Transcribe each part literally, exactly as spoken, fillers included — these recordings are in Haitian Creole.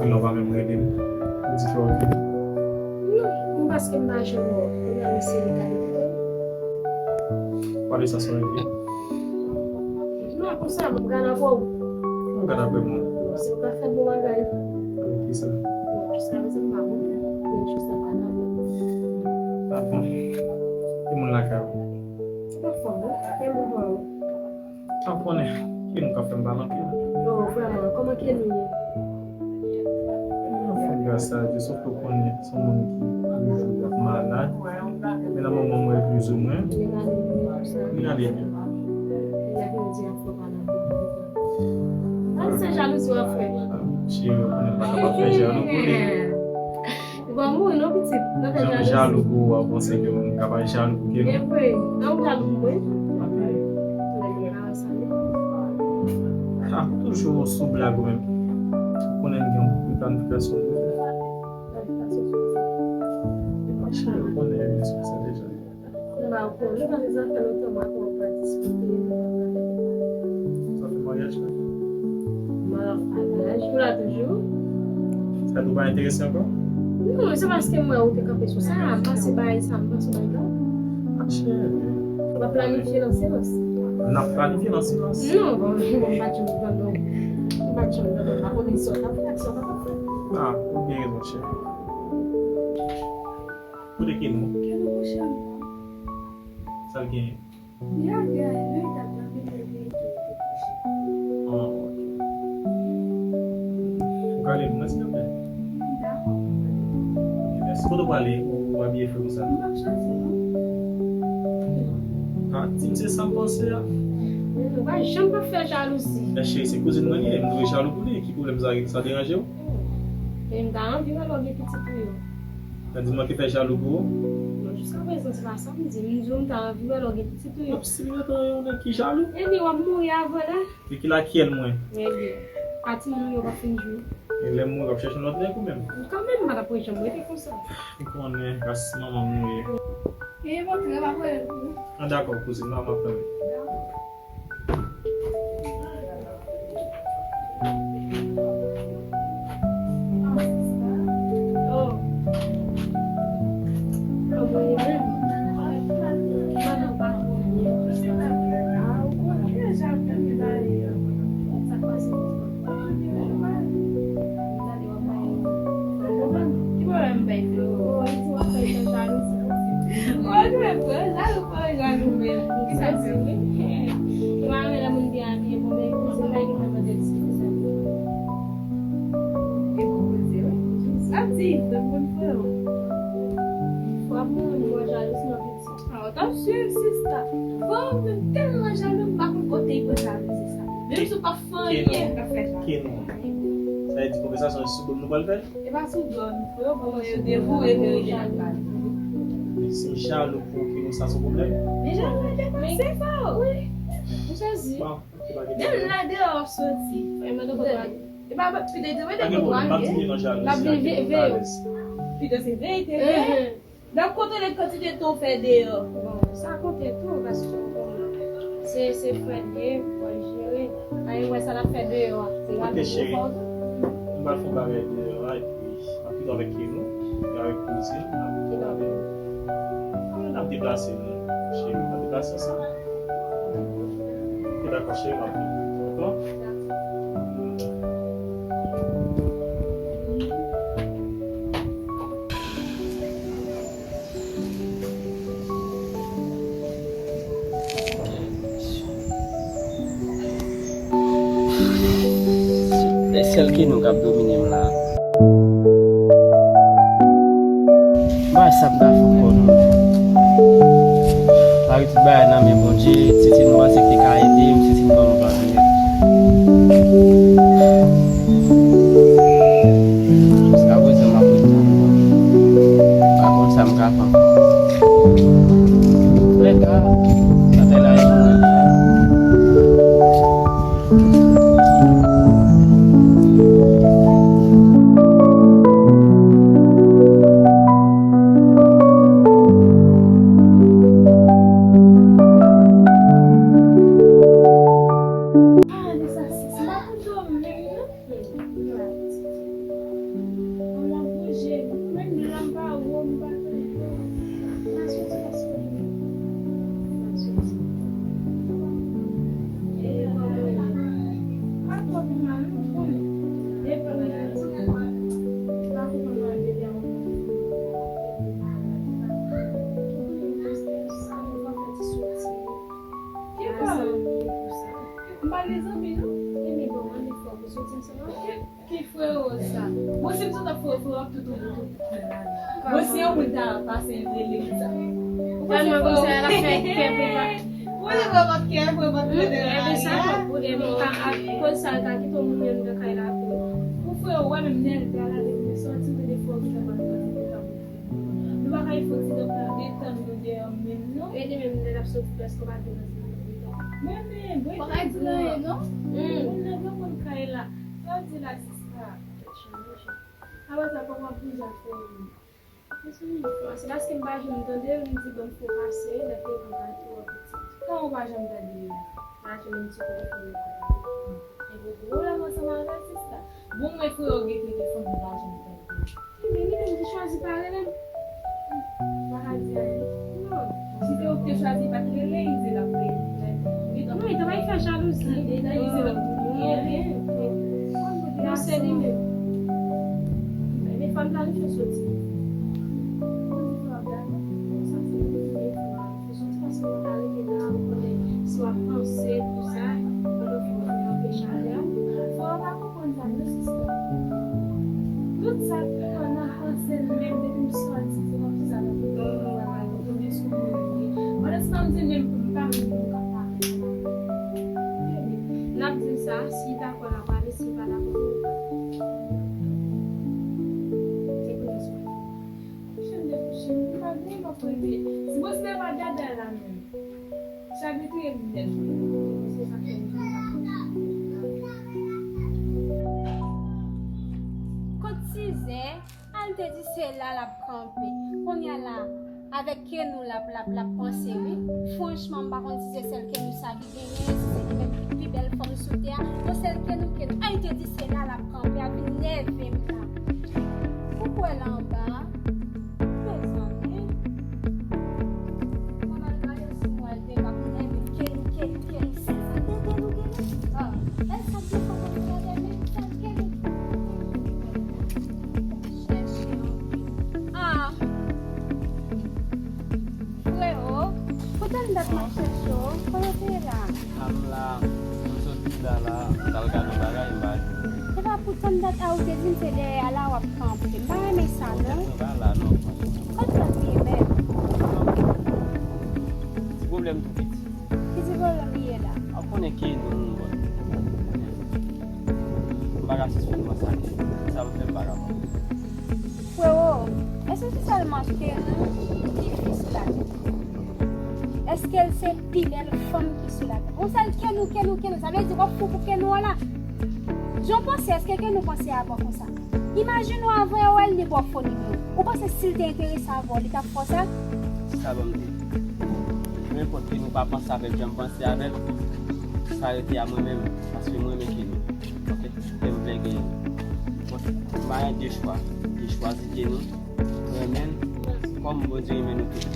Lè w pa menm rele m, ou di ke w vini. Non, m paske m pa janm wè w. Kounye a m eseye gade pou w. Pale sa sou rele. Non, konsa, m ap gade apre w. Ou gade apre mwen. Non, se ou ka fè bon bagay. Avèk kisa? Bon, sa, se pa bon. Men jis ap gade apre w. Ah bon. Ki moun lakay ou? Se pa fò, non? Kè m pa ou. Sa w konnen, Kenou ka fè m pale anpil. Oh, vrèman, kòman Kenou ye? Anfen, gras a Dye, sòf ke w konnen, se yon moun ki toujou ap malad. Men nan moman mwen, plizoumwen, li ale byen. Cheri, ou konnen m pa kapab fè jalou pou li. Bon, mouri non pitit. Jan m jalou pou ou a, w panse ke m ka pa jalou pou Kenou? E vre, non, ou jalou pou mwen? Ah, toujou sou blag ou menm. Ou konnen m gen yon planifikasyon pou fè. Cheri, ou konnen, wi, se sa deja. M pa konnen, paske sa fè lontan m ak ou pa diskite, nou pa pale. Sa fè maryaj la? Maryaj, ou la toujou? Sa tou pa enterese ankò? Non, se paske m wè ou te kanpe sou sa, m panse bagay sa, m panse bagay la. Ah, cheri. Ou pa planifye nan silans? N ap planifye nan silans. Non, bon, bon, m pa t janm tande w. M pa t janm tande w. Pa konnen sa w t ap fè, sa w pa t ap fè. Ah, ou gen rezon, cheri. Kote Kenou? Kenou kouche ankò. Sa l genyen? Li al gen anyen, non, li t ap dòmi, men li te kouche. Ah, ok. Ou ka rele m nan, silvouplè? Dakò. Ok, mèsi. Kote w prale? Ou, ou abiye fre konsa? M p ap chwazi, non. Ah, di m se sa m panse a. Ou pa janm pa fè jalouzi. Men cheri, se kouzin mwen li ye, m dwe jalou pou li. Ki pwoblèm sa, sa deranje w? Men m ta anvi wè lè w gen pitit ou yo. Sa di m manke fè jalou pou ou? Non, jiskaprezan, se pa sa m di. M di w m ta anvi wè lè w gen pitit ou yo. Ap sibi nan tan yon nèg ki jalou? Epi w ap mouri avan lè. Li ki lakyèl mwen? Ebyen, pa timoun ou yo pa fin jwi. E lè m mouri, w ap chèche yon lòt nèg ou menm? Kanmenm, m pa t ap janm rete konsa. M konnen, ras manman m nou ye. E montre m ap rele l pou ou. Ah, dakò, kouzin, m ap tann. Dakò. Ki pwoblèm m bay fè w? Oh, li di w ap bay fè jalouzi. Oh, nou menm, pran jalou, pran jalou menm. Kisa se vre? Ou pa renmen lè moun byen abiye, bon, men kouzin pa gen mwen mande l si se sa. E bon koze, wi. Sa di, tout moun frè w. Fò moun mwen jalouzi nan pitit. Ah, w t ap swiv, sista. Bon, mwen tèlman jalou, m pa konn kote l pran jalouzi sa. Menm si w pa fè anyen, l ap fè jalouzi. Sa vle di konvèsasyon sou do m nou pral fè l? E pa sou do nou, frè, bon, yo devoure verite n ap pale. Li jalou pou ki nou sa se pwoblèm? Li jalou nan depase, frè. Wi. Ou sezi. Bon, ok, pa gen pwoblèm. Menm la deyò w ap soti. E pa, pa, pito di, mete kont ou a. L ap vin veye w. Pito se verite, vre. N ap kontwole kantite tan w fè deyò. Bon, sa konte tou, paske w konnen, se, se frè l ye, fò l jere. Anyen wè sa l ap fè deyò a. Se gade pou fò tou. M pral fè yon bagay deyò a, epi m ap kite w avèk Kenou, e avèk kouzin, n ap gade. N ap deplase nou, cheri, n ap deplase ansanm. Ok, dakò, cheri, m ap vini. Dakò? Se sèl Kenou k ap domine m la. M pa wè sa m ta fè ankò non. Mari tout bagay nan men Bondye, si se nou panse ki te ka ede m, si se nou ban nou pa vle. Jiska prezan m ap rete ankò. M pa konn sa m ka fè ankò. Antoulèka, sa fè la e mwen. Mezanmi, non? Ebyen, bon, mwen, fò pou soti ansanm avè l. Ki freo sa? Bon, si m sot ap freo, freo ap tout ou bout ou. Bon, si yon moun ta pase, l rele m sa. Ou panse freo? Tèlman konsa, l ap fè kè pou pa. Ou panse freo p ap kè, freo p ap kè de la. Epi sa, epi pa ap koz sa, l ta kite yon moun anndan kay la pou. Pou freo, wè menm Nèlda la, depi l soti, m tande freo ki fè mal pase pou ta. Nou pa ka fè ti dòk la detann nou deyò menm non. E li menm lè l ap soti prèske w pa di l ansanm avè l. Men men, bwè pa ka di l anyen non. Moun nan gen moun kay la. Sa w di la sista? Tèt chaje. Apre sa, kòman w ap vin jan fè yon. Se paske m pa janm tande l, m di ban m fè pase, lè ke m pa twò piti. Kòman w pa janm tande l la? Pa janm ti telefòn nan. Gen pwoblèm ansanm avè l sista. Bon, mwen freo gen telefòn, mwen pa janm tande. Ebyen, li menm ki chwazi pa rele m. M pa ka di anyen. Non. Si se ou ki te chwazi pa t rele, li di l ap rele. Non, li ta bay fè jalouzi. Li ta di se lòt moun ki rele. Non, se li menm. Men fò m planifye soti. Bon, sa se li menm. Soti paske w pa rete la, ou konnen si w ap panse, tou sa, konnen fò w anpe chalè a. Fò w pa konprann sa, non, sista. Tout sa k nan panse m, menm depi m sòti, se konn ki sa nan tonbe sou moun. Pandan se tan m di menm pou m pa menm pou m ka pale. N ap di l sa, si l dakò, l ap ale, si l pa dakò, li pa. Se konnen sou. Kouche m dekouche m, m pa gen lòt rete. Si mwen se pa dada la menm. Chak de touye m nèt. Se sa k fè m. Kot tizè, al te di se la l ap kanpe. Kounye a la, avèk Kenou l ap, l ap, l ap panse, wi. Franchman, m pa konn si se sèl Kenou sa ki genyen, si se li menm ki pi bèl fanm sou tè a. Bon, sèl Kenou, Kenou. Al te di se la l ap kanpe, ap vin nève m la. Ou kwè l anba? Mezanmi. Mwen al gade si mwen al te ka konnen men Kenou, Kenou, Kenou. Sèl sa k gen Kenou, Kenou. Ah, èl sa k gen fanm antre la tè men, sèl Kenou. Chèche anpil. Ah. Freo, pou tann dat m ap chèche w, kote w te ye la? A m la, m sot chita la, m t al gade yon bagay, m pa. Se pa pou tann dat a ou te di m se dèyè a la w ap kanpe. M pa renmen sa, non. Ou te pran pa la, non. Kot lòt li ye menm? Ti pwoblèm tou piti. Ki ti pwoblèm li ye la? A w konnen ke nou, bon. M pa ka sispann panse ak li. Sa m fè m pa ka panse. Freo, èske se sèlman Kenou ki fi sou latè? Èske l se pi bèl fanm ki sou latè? Yon sèl Kenou, Kenou, Kenou. Sa vle di w ap fou pou Kenou an la. Jan w panse, èske Kenou panse avè w konsa? Imajine w avan w wè l, li ba w fo nimewo. Ou panse si l te enterese avè w, li t ap fè w sa? Sa ban m di. Nenpòt Kenou pa panse avè l jan m panse avè l, sa rete a mwen menm, paske mwen renmen Kenou. Ok? E m vle genyen. Bon, m pa gen de chwa. Li chwazi Kenou, renmen l, kòm Bondye renmen nou tout.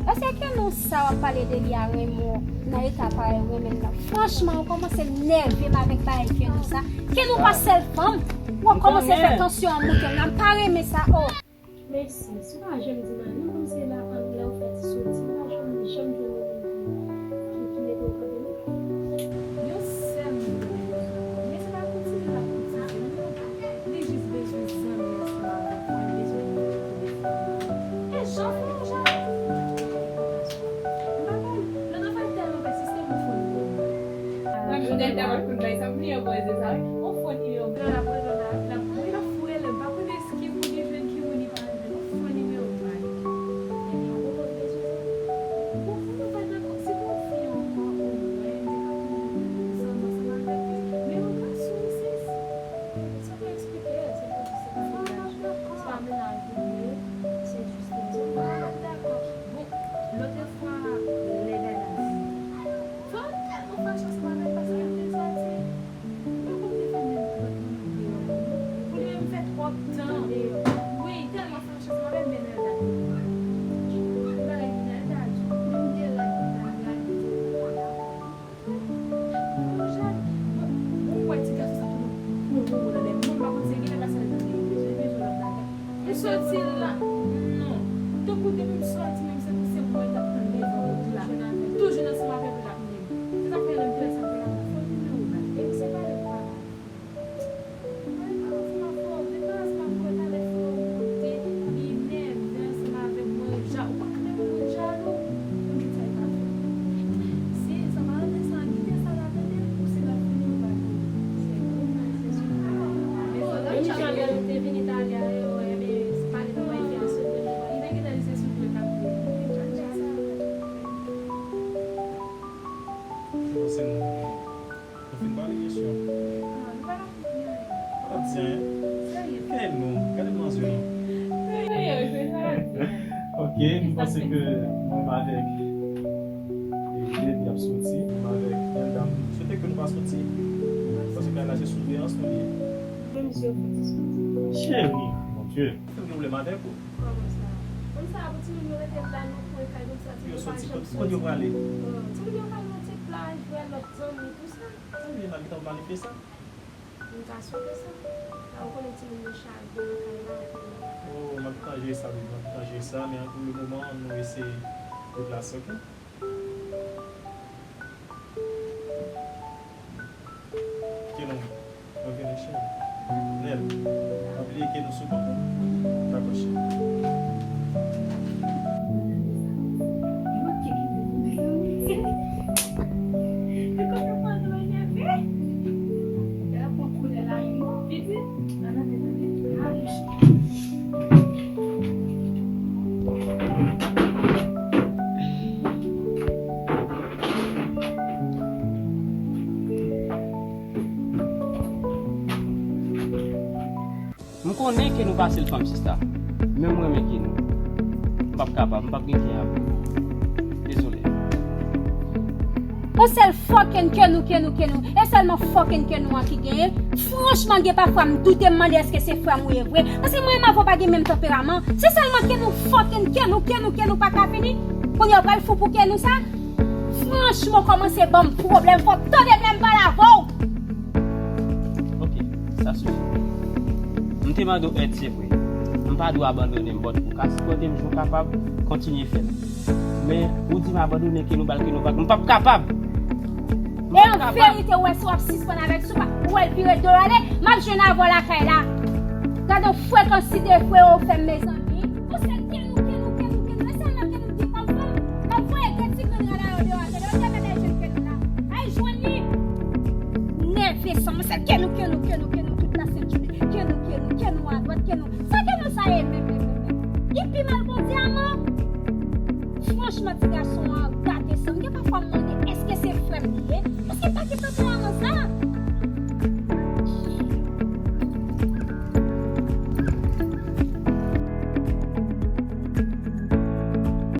Èske Kenou sa w ap pale de li a renmen w nan eta parèy renmen l nan? Franchman, ou kòmanse nève m avèk bagay Kenou sa. Kenou pa sèl fanm. Ou ap kòmanse fè tansyon an monte la. M pa renmen sa, oh. Mèsi. Si w pa janm di m anyen, non, kòmsi la, lè w fè ti soti, m pa janm, janm jwenn yon moun ki, ki, ki mete w kanpe, non. Yon sèl moun mwen bezwen. Men se pa pou ti la, pou ti la, non. Li jis bezwen zanmi ansanm avèk mwen, li bezwen yon moun pou defann li. E jan fè yon jan. M pa konn, lòt fwa l tèlman pèsiste pou fon yo. Mwen menm dèyè ta pa t konn bay sa, m bliye anpòze sa, wi. On fo nimewo. Lè l ap rele, l ap, l ap, wi, l ap foure, l pa konn eski moun li jwenn, ki moun li pa jwenn. On fo nimewo bay. Ebyen, ou konn bezwen sa. Bon, fò nou pa dakò. Si gon fi ankò, ou mwen, li pa konn zanmi ansanm avèk li. Men yon gason, sis. Sa pou eksplike, se pou di se pa mennaj, se pa mennaj ou ye, se jis rezon. Mwen pa dakò. Bon, lòt fwa, lè bagay. Fò m tèlman fache ansanm avè l paske l te sòti. Mwen pa konn te fè menm trant minit deyò. Nou fin pale kesyon. Ah, nou pa ka fin di anyen. Pa di anyen. Serye. Kenny, gade m nan zye nou. Serye, wi, se sa l di. Ok, m panse ke nou menm avèk David ap soti, nou menm avèk Elda, m swete ke nou pa soti. Paske kay la se souveyans nou ye. Menm si yo fè ti soti. Cheri, mon Dieu. Fè m gen pwoblèm avèk ou. Kòman sa? Kòm sa, pou timoun yo rete la, nou pran kay, nou sa, timoun yo pa janm soti. Kote yo prale? Timoun yo pral nan ti plaj, wè lòt zanmi, tou sa. Sa vle di n ap gentan planifye sa? M ka swete sa. La, ou konnen timoun yo chak gen nan kay la, ou konnen. Oh, m ap gentan jere sa, baby, m ap gentan jere sa, men pou le moman, ann nou eseye deplase, ok? Kenny, mwen vini, cheri. Nèl, pa bliye Kenny sou kont ou. Dakò, cheri. M konnen ke nou pase l fanm sista, men m renmen ke nou. M p ap kapab, m p ap gen kè a pou ou. Dezole. Yon sèl fucking Kenny, Kenny, Kenny. E sèlman fucking Kenny an ki genyen. Franchman, gen pafwa m doute, m mande èske se frè m ou ye vre. Paske mwen menm avè w pa gen menm tanperaman. Se sèlman Kenny, fucking Kenny, Kenny, Kenny pa ka fini. Kounye a w pral fou pou Kenny sa? Franchman, w kòmanse ban m pwoblèm. Fò w tande m lè m pale avè w. Ok, sa sifi. M te mande w èd, se vre. M pa dwe abandone m, but ou ka sipòte m jan w kapab, kontinye fè l. Men, ou di m abandone Kenny, ba l Kenny vag. M p ap kapab! E an verite, ou wè si w ap sispann avè l, si w pa, ou wè l vire do l ale, m ap jwenn avè w lakay la. Gade yon frekans ti de freo fè m, mezanmi. Ou se Kenny, Kenny, Kenny, Kenny. E sèlman Kenny ki konn fanm. M ap voye de ti grenn rad a yo deyò a, tande, yo te mèt al jwenn Kenny la. Al jwenn li. Nève san mwen, se Kenny, Kenny, Kenny, Kenny, tout la sent jounen. Kenny, Kenny, Kenny, adwat, Kenny. Sa Kenny sa ye menm, menm, menm, menm? Li pi mal k yon dyaman. Franchman, ti gason an gate san m. Gen pafwa m mande, èske se frè m li ye? Paske pa gen tanperaman sa.